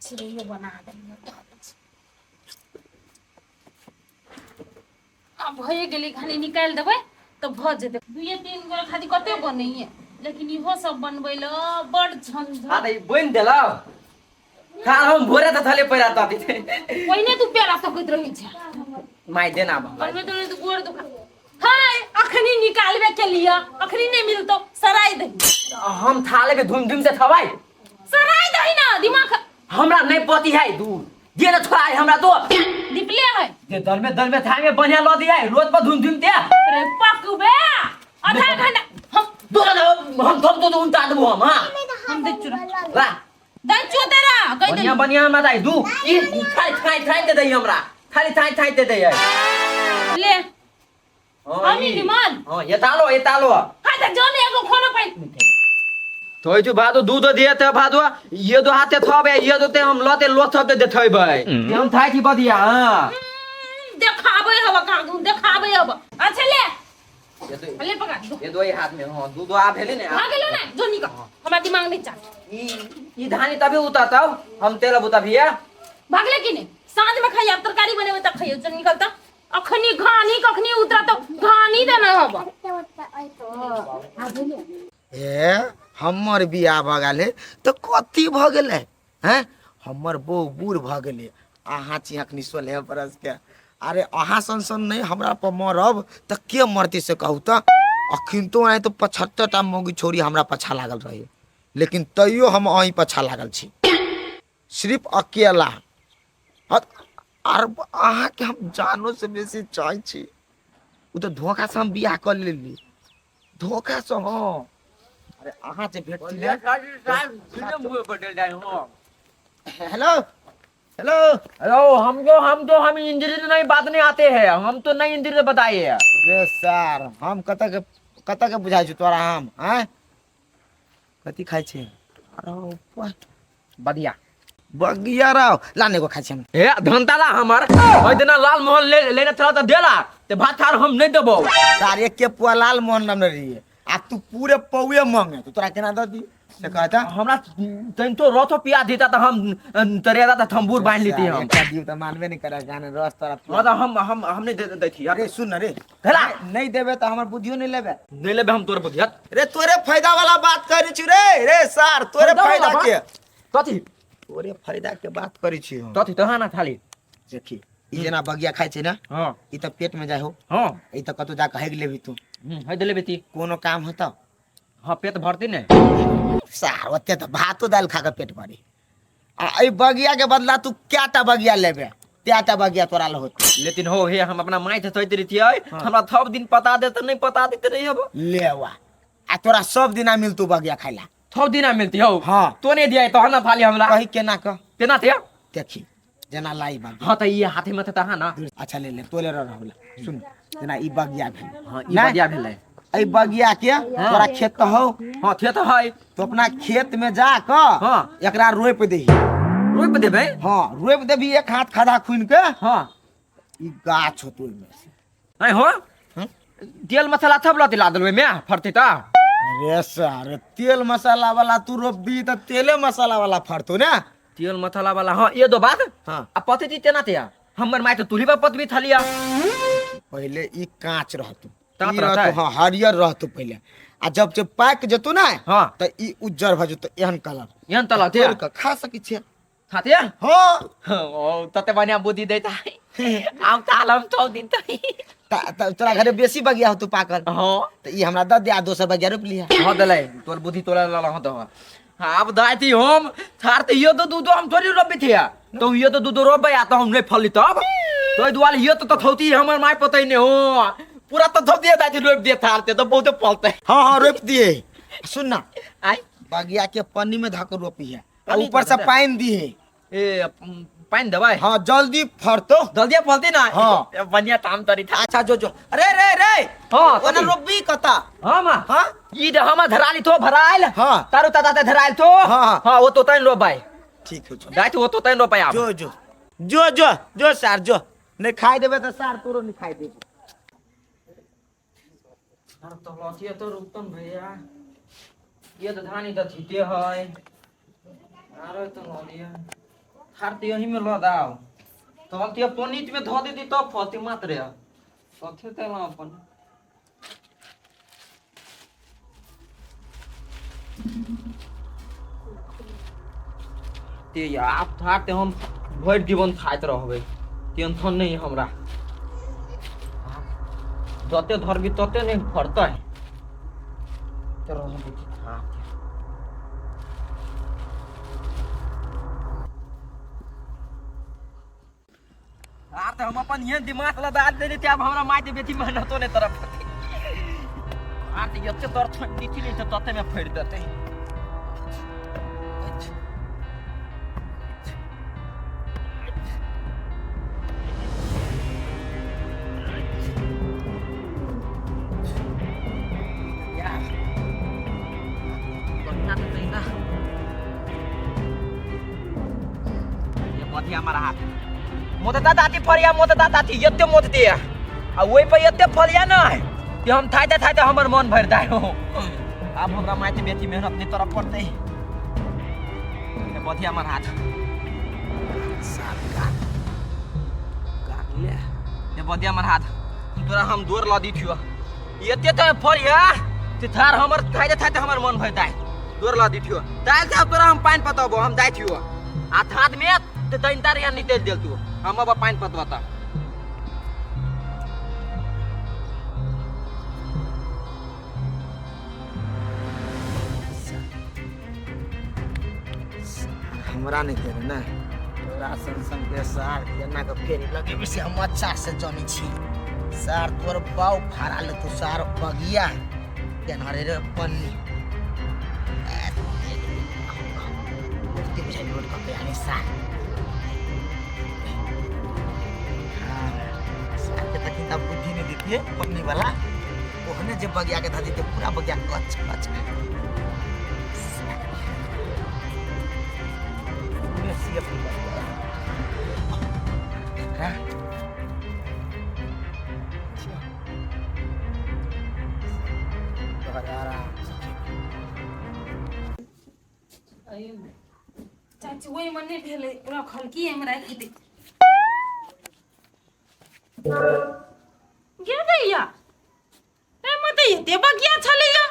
चिड़ैयो बना देलियै। आब भइए गेलै, खाली निकालि देबै तऽ भऽ जेतै। दुइए तीन गो खाली कते बनैये, लेकिन इहो सब बनबै लए बड़ झंझट। हाँ, तऽ ई बनि देलौ खा। हम भोरे तऽ थले पैरा तती। पहिने तू पेड़ा सकैत रहै छै। माय देना बा। बनबै तऽ गोड़ दुखा हाय। अखनी निकालबे के लिए अखनी नहीं मिलतो, सराय दही। हम था लेबे, धूम धूम से थवाई। सराय दही ना दिमाग। हमरा नहीं पति है दूर दे ना छोड़ा है हमरा तो। दिपले है। जे दल में दल में थामे बढ़िया ल दिया है रोज पर धूम धूम दे। अरे पकबे आधा घंटा हम दो हम थम तो उनता देबो हम। हां, हम दे चुरा ला। दे चो तेरा कह दे। बढ़िया बढ़िया हमरा दाई दू ई थाई थाई थाई दे दई हमरा, खाली थाई थाई दे दई है। ले। हाँ, हम ई। निमन। हाँ, ये तालो, ये तालो। हां, त जोन एगो खोनो पाई। तो जो भादो दूध दिए थे भादो, ये दो हाथे थबे, ये दो ते हम लते लो थब दे देथै भाई, हम थाई थी बदिया। हां, देखाबे हवा का देखाबे हवा। अच्छा ले। ये दो। ले पकड़ दो। ये दो ही हाथ में। हां, दूध आ भेले ने। आ गेलो ने, जो निकल, हमरा दिमाग नहीं चल। ई ई धानी तबे उतारतौ हम तेल बुता भैया। भागले कि नहीं? साँझ में खाइए, तरकारी बनेबे त खाइए। चल निकलता, अखनी घानी कखनी उतरा तो घानी देना हब। ए हमर बियाह भऽ गेलै तऽ कथी भऽ गेलै हैं? हमर बहू बूढ़ भऽ गेलै, अहाँ छी अखनी 16 बरसके। अरे अहाँ सन सन नहि हमरा पर मरब तऽ के मरतै से कहू तऽ? अखन तो आइ तऽ 75 टा मौगी छोरी हमरा पाछा लागल रहै, लेकिन तैयो हम अहीं पाछा लागल छी, सिर्फ अकेला। आर अहाँके हम जानो से बेसी चाहै छी। ओ तऽ धोखासँ हम बियाह कऽ लेली, धोखासँ। हँ, अरे अहाँ जे भेटती ने। Hello hello. हेलो, हमको हम तो हम इंजीनियर नहीं, बात नहीं आते हैं, हम तो नहीं इंजीनियर बताइए। रे सर, हम कतऽ के कतऽ के बुझाइ छी तोरा हम? आँय, कथी खाइ छी? अरे वाह। बढ़िया। बगिया रहो, ला ने एगो खाइ छी हम। ए धनताला हमर ओहि दिना लाल मोहन ले लेने छला तऽ देला ते भात थार हम नहीं देबो। सार एक के पुआ लाल मोहन नाम रहिए आ तू पूरे पौए मांगे तो तोरा केना दऽ दी से कहता? हमरा तनि तो रथो पिया देता तऽ हम तरेदा तऽ थम्बूर बान्हि लेती हम। एकटा दियौ तऽ मानबे नहीं करे गाने रस तोरा पिया। हाँ, तऽ हम हम हम नहीं दे दैती। अरे सुन ना रे। भेला। नहीं देबे तऽ हमर बुद्धियो नहीं लेबे। नहीं लेबे हम तोर बुद्धि। रे तोरे फायदा वाला बात करै छी रे। रे सार, तोरे फायदा वाला फायदा के कथी? तोरे फायदा के बात करै छी हम। कथी तो ना थाली। देखी, ई जेना बगिया खाइ छै ने, हाँ। ई तऽ पेट में जाइ हो। हाँ। ई तऽ कतौ जाके हेग लेबही तू। है देले बेटी। कोनो काम होतौ? हाँ, पेट भरती ने। सार, ओते तऽ भातो दालि खा के पेट भरी। आ एहि बगिया के बदला तू कएटा बगिया लेबे, तेटा बगिया तोरा लग होतौ। लेकिन हो हे हम अपना माय से सोचैत रहितियै, हमरा सब दिन पता दे तऽ नहीं पता देते रही अब। ले वा, आ तोरा सब दिना मिलतौ बगिया खाइ ला। सब दिना मिलती हो? हाँ। तो नहीं दिया तो ना थाली हमरा। कही केना कह? केना थे? देखी, जेना लाई बगिया। हाँ, तऽ ई हाथे में तऽ हाँ ना। अच्छा ले ले, तोले रह। सुन, जेना ई बगिया भेल। हाँ, ई बगिया भेलै। एहि बगिया के तोरा खेत तऽ हौ? हाँ, खेत है। तो अपना खेत में जा कऽ हाँ। एकरा रोपि दही। रोपि देबै? हाँ, रोपि देबही एक हाथ खदा खुनि के। हाँ। ई गाछ होतो ओहिमे से। नहीं हो। हम्म? तेल मसाला सब लऽ दिला देलबै मे फरतै तऽ। अरे सर, तेल मसाला वाला तू रोपबी तऽ तेले मसाला वाला फरतो ने। तेल मसाला वाला, हाँ। ये दो बात। हाँ। आ पते दी तेना ते हमर माय तऽ तुली पर पतबी थलिया। पहिले ई कांच रहतो। कांच ई रहतै? रहतो, हाँ, हरियर रहतो पहिले, आ जब जब पाकि जेतो ने, हाँ। तऽ ई उज्जर भऽ जेतो, एहन कलर। एहन तलर। तोड़ि कऽ खा सकै छियै। खाते? हाँ। ओ तते बढ़िया बुद्धि दैता, आब ताल हम तो दिन तक। तोरा घरे बेसी बगिया होतो पाकल? हाँ। तऽ ई हमरा दऽ दे आ दोसर बगिया रोपि लिहा। हाँ, देलै तोर बुद्धि तोरा लल। हाँ, तो आब दाती हम थार तऽ यो तो दूधो हम थोड़ी रोपी थिया तो यो तो दूधो रोपबै आ तो हम नहीं फली तब तो दुआरे यो तो थौती हमर माय पतै ने हो पूरा तो थौ दिए दाती रोप दिए थार ते तो बहुते फलते। हाँ हाँ, रोपि दिए। सुन ना। आय। बगिया के पन्नी में धऽ के रोपी है आ पन्नी ऊपर से धऽ दे। पानि दिहे। ए पानि देबै? हाँ, जल्दी फरतो। जल्दी फलती ना? हाँ। ए, बढ़िया काम तरी था। अच्छा जो जो, अरे रे रे। हाँ। ओना कथी? रोपबी कता? हाँ माँ। हाँ? ई जे हम धराली थो भराइल। हाँ। तारू ताता ते धराइल थो। हाँ, हाँ। हाँ, वो तो तैन रोपाई। ठीक हो, जो। दाइत वो तो तैन रोपाई आब। जो जो जो जो जो सार जो, नहीं खाई देबे तऽ सार तोरो नहीं खाई देबे। अरे तो लथिए तो रुकतन भैया, ये तो धानी तो थीते है। अरे तो ललिया। थार ते यही में ल दाओ तहन ते पनीत में धो देती तब फलती मात्र कथे तेला अपन ते आब थार ते हम भरि जीवन खाइत रहबै, टेंशन नहीं हमरा। जते धरबी तते नहीं फरतै। ते रहबै थार। आर तऽ हम अपन एहन दिमाग लगा देने थे, आब हमरा माय के बेटी मेहनतो नहीं तरफ पड़तै। आर तऽ एते तर छोटि नहीं तऽ तते में फाड़ि देतै। यार बढ़िया तऽ तहिना ये बढ़िया हमारा हाथ मोदता दाती फरिया, मोदता दाती एते मोदते आ ओहि पर एते फरिया नहीं कि हम थाइते थाइते हमर मन भरि जाय। आब हमरा माय के बेटी मेहनत नहीं करऽ पड़तै। ये बढ़िया हमार हाथ। सार गान गान ले। ये बढ़िया हमार हाथ, तोरा हम दौड़ ला दी थियो। एते तऽ फरिया ते थार हमर थाइते थाइते हमर मन भरि जाय। दौड़ ला दी थियो ताल से तोरा हम पानि पतबो, हम जाइ छियो आ थाद में ते दैनता रिया निकलि गेल तू, हम अब पानि पतबता। हमरा नहीं देने ना तोरा सन सन के सार केना के फेरी लगेबी से हम अच्छा से जानै छी। सार तोर बाउ फाड़ा लेतो सार बगिया केना रे रे पन्नी। मूर्ति बुझाइ लोड कऽ के आने सार। हाँ, सार के तखन तऽ बुद्धि नहि देतियै पन्नी वाला, ओहने जे बगिया के धऽ देतियै पूरा बगिया कच कच। पूरे सीएफ निकल गया। एकरा आराम से। चाची ओहिमे नहि भेलै रखल की एहिमे राखि दे गिर दैया। एहिमे तऽ एते बगिया छलैया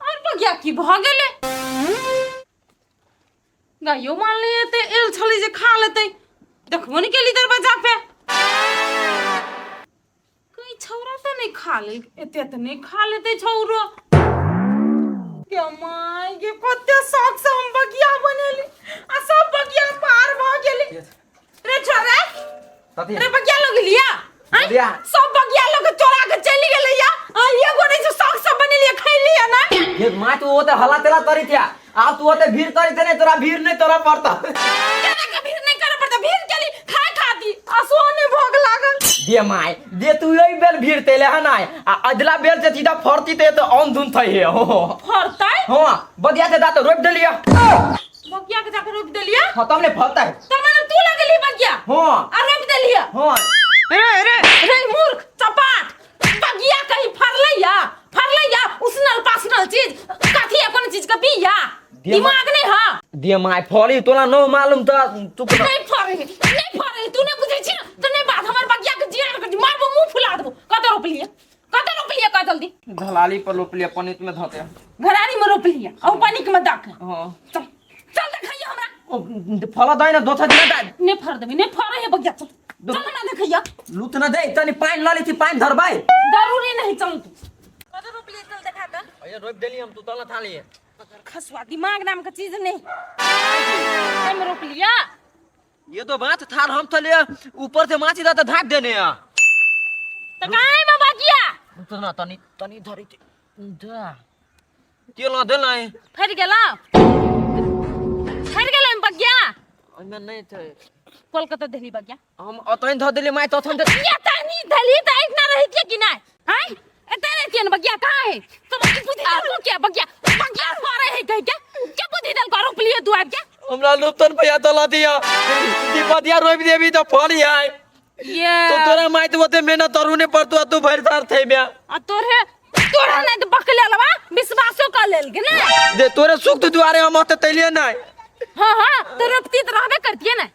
और बगिया की भऽ गेलै? गायो मान ले एते एल छलै जे खा लेतै, देखबो नहि केली दरवाजा पे। कहीं छौरा तऽ नहि खा लेल, एते तऽ नहि खा लेतै छौरो। गे my गे, कते शौक से हम बगिया बनेली आ सब बगिया पार भऽ गेली। रे छोरा। कथी? रे बगिया लग लिया आँय? बगिया। सब बगिया लग चोरा के चलि गेलै या आ एगो नहि छै शौक से बनेलियै खैलियै ना। ये माँ तू ओते हला तेला करी थिया, आब तू ओते भीड़ करी थे नहीं तोरा भीड़ नहीं तोरा पड़ता। केना के भीड़ नहीं करे पड़ता? भीड़ केली खाए खाती आ सोने भोग लागल। दे my दे, तू यही बेल भीड़ तेले है ना आ अदला बेल से सीधा फरती ते तो ऑन धुन थई है हो। फरतै? हां बगिया के दांत रोप देलिया। बगिया के जाके रोप देलिया? हां तब ने फलता है। त माने तू लगली बगिया? हां। आ रोप देलिया? हां। रे रे रे मूर्ख चपाट, बगिया कहीं फरलैया फरलैया उसनल पासनल चीज कथी है? कोनो चीज के बिया दिमाग नहीं हा। दे my फली तोला नो मालूम त तू नहीं फरे नहीं फरे, तू नहीं बुझै छी ना त नहीं बात। हमर बगिया के जियान कर मारबो मुंह फुला देबो। कत रोपलिए कत रोपलिए कह जल्दी। घलाली पर रोपलिए पनीत में धते। घरारी में रोपलिए और पानी के में दाक। हां। चल चल देखैया हमरा। ओ फल दे ना दोसर दिन दे। नहीं फर देबी नहीं फरे है बगिया। चल चल ना देखैया। लूत ना दे तनी पानी ल लेती पानी धरबै। जरूरी नहीं चल तू। कत रोपलिए चल देखा त। अरे रोप देली हम तू तला थाली। खसुआ दिमाग नाम का चीज नहीं हम रोप लिया। ये तो बात थार हम तो ले ऊपर से माछी दाता धाक देने आ। तो काहे में बगिया? तो ना तनी तनी धरी थी दा तेल ना देला है। फट गेला फट गेला बगिया। ओइमे नहीं थे। कोलकाता देली बगिया। हम अतैन ध देली my तथन दे। ये तनी धली त इतना रहित कि नहीं हाय एते रहती न बगिया कहाँ है? तो बगी बुद्धि दल को क्या बगिया बगिया मारे है कह के क्या बुद्धि दल को रोप लिए तू आब के? हमरा लुप्तन भैया दला दिया दीपदिया रोप देबी तो फली है। ये तो तोरा my तो ओते मेहनत तरू ने पड़तो तू भरि सार थे बे। आ तोरे तोरा नहीं तो बकले लवा विश्वासो कर लेल के ना दे तोरे सुख दुआरे हम ओते तैलिए नहीं। हां हां तो रोपती त रहबे करतिए ने।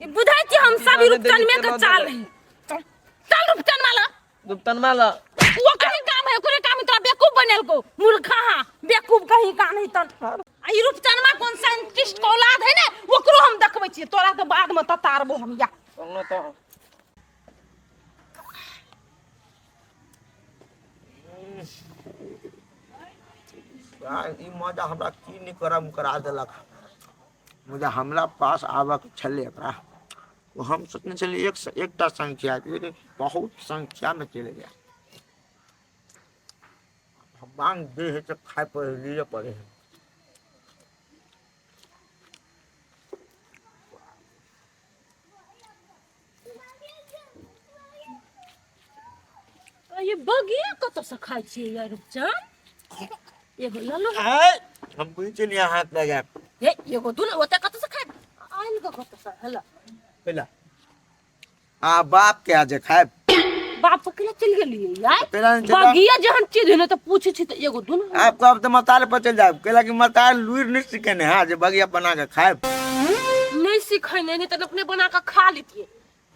ई बुझै छी हम सब ई रूपचन में के चाल है। चल चल रूपचन माला। रूपचन माला। वो कहीं काम है, ओकरे काम है, तोरा बेवकूफ बनेल को मूर्खा हा, बेवकूफ कहीं का नहीं तन। आ ई रूपचन मा कोन साइंटिस्ट के औलाद है ने, ओकरो हम देखबै छियै। तोरा तऽ बाद में ततारबो हम या। चल तो। ई मजा हमरा की नहि करम करा देलक। मुदा हमरा पास आबऽके छलै एकरा, ओ हम सोचने छलियै एक से एकटा संख्या, लेकिन बहुत संख्यामे चलि गेल। भगवान दे है तऽ खाय पड़े, लिए पड़े है। ये बगिया कतऽ से खाइ छियै यार रूपचन? एगो ललो। आय, हम बुझि छलियै हाथ लगायब। हे एगो दू ने ओते कतऽ से खाइ आनि कऽ कतऽ से हेला। पहिला आ बाप के आज खायब। बाप पकड़े चलि गेलियै यार। केला नहि चलि बगिया जहन चीज है ने तऽ पूछै छी तऽ एगो दू ने। आप कहब तऽ मताल पर चलि जायब, केला कि मताल लुरि नहि सीखेने है जे बगिया बना के खायब। नहीं सीखे नहीं, नहीं तऽ अपने बना कऽ खा लेतियै।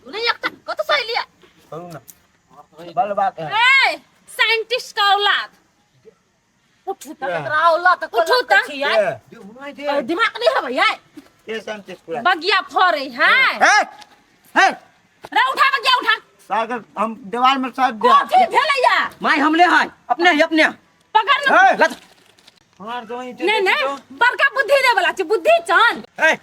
नहीं एकटा कतऽ से एलियै? करू ना बल बात है। ए साइंटिस्ट का औलाद उठू त एकरा औलाद त उठू त। ए, दिमाग नहीं हवे यार। के साइंटिस्ट पूरा बगिया फरे है। हे हे रे उठा बगिया उठा। सागर हम दीवार में साथ दिया। कथी भेलै या? माय हमले है अपने ही अपने। पकड़ न। हे लत। नहीं नहीं बड़का बुद्धि दे वाला छै बुद्धि चन। ए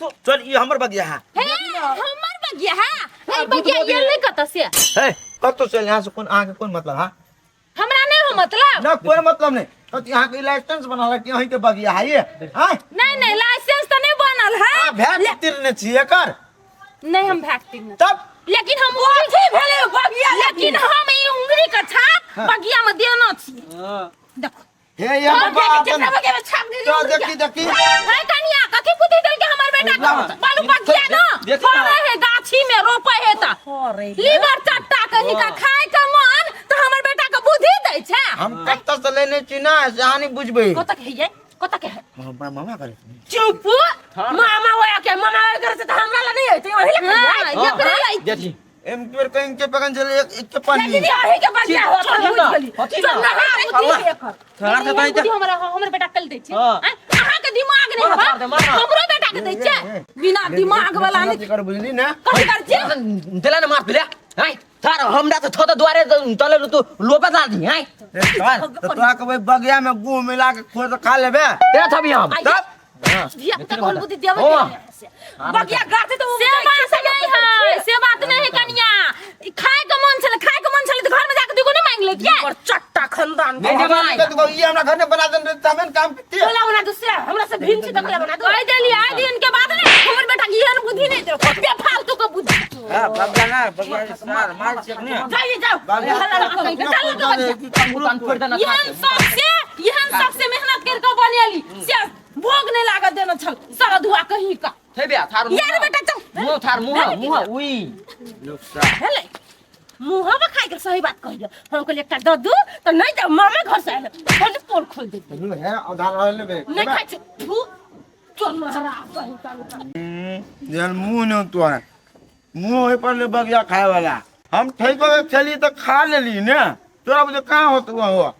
तो चल ई हमर बगिया है। हे हमर बगिया है। हे बगिया ये नहीं कत से। हे कतो चल यहाँ से कोन अहाँ के कोन मतलब है? हमरा नहीं हो मतलब। ना कोई मतलब नहीं। तो यहाँ के लाइसेंस बनल है कि अहीं के बगिया है ये? हाँ? नहीं नहीं लाइसेंस तो नहीं बनल है। आ भैंस तिरने छी एकर। नहीं हम भैंस तिरने। तब? लेकिन हम अथी भेलै बगिया, लेकिन हम ई उंगली के छाप बगिया में देना छी। देखो। हे ये हम बाबा के अपन केकरा बगिया में छाप देली तो उंगली देखी के। देखी। हे कनिया कथी बुद्धि देलके हमर बेटा के? बालू बगिया ना देखी ना। फड़े है गाछी में रोपे है त। लीवर चट्टा कहीं का खाए के मन तो हमर बेटा के बुद्धि दै छै। हम कत्ता से लेने छी ना से अहाँ नहीं बुझबै। कत के है ये? कत के है? मामा मामा करे। चुप मामा ओया के मामा ओया करे से त हमरा ला नहीं होइत, ओही ला हां, एकरे ला देखी। एम के बेर कहीं के पकन चले एक एक के पानी। दीदी अही के बगिया हो चल बुझ ना, गेली। हथी चल ना। ना, हाँ, बुद्धि एकर। थोड़ा सा बुद्धि तो हमरा हमर बेटा कल दै छै। हाँ। आँय, अहाँ के दिमाग नहीं मार, बा? मार दे, मार ना। हमरो बेटा के दै छै। बिना दिमाग वाला नहीं। कर बुझली ना? कथी कर छी? देला ना मार देला। हाय, थार हमरा तो थोड़ा दुआरे तले तू लोपा डाल दी, हाय। ए, चल, तो तोरा कहबै बगिया में गुह मिला के खोद खा लेबे। तेरा थबी हम। तब? धिया पुता कोन बुद्धि देबै ओ। के बगिया गाछ तऽ से बात नहीं है, से बात नहीं है कनिया। ई खाए के मन छले, खाए के मन छले तऽ घर में जाके दुगो नहीं मांग लेतियै। पर चट्टा खानदान नहीं, नहीं, नहीं। कथी ई हमरा घर में बना देन रे, तबे न काम करतियै। कोला बना दू से हमरा से भिन्न छी त कोला बना दू। कहि देलियै आइ दिन के बाद ने हमर बेटा के एहन बुद्धि नहीं देलक, बेफालतू के बुद्धि। हां, बगिया ना, बगिया सार मार छै ने। जाइए जाओ। बगिया हल्ला कहीं के चल के बगिया। कान फोड़ देना। एहन सबसे मेहनत कर के बनेली से भोग नहीं लागत देना छल सारा धुआ कहीं का। थे बे थार यार बेटा चल। मुंह थार मुंह मुंह उई। हेले मुंहवा खाइ के सही बात कहियो। हम कहलियै एकटा दऽ दू तऽ नहीं दे, मामा घर से आयल बड़ पोर खोल दे। है आधार रहल लेबे। नहीं खाइ छै थू चल महाराज कहीं का। जहन मुंह ने तोरा मुंह ओहि पर ले बगिया खाए वाला। हम ठीक हो छली तऽ खा लेली ने, तोरा बुझे कहाँ होत हो।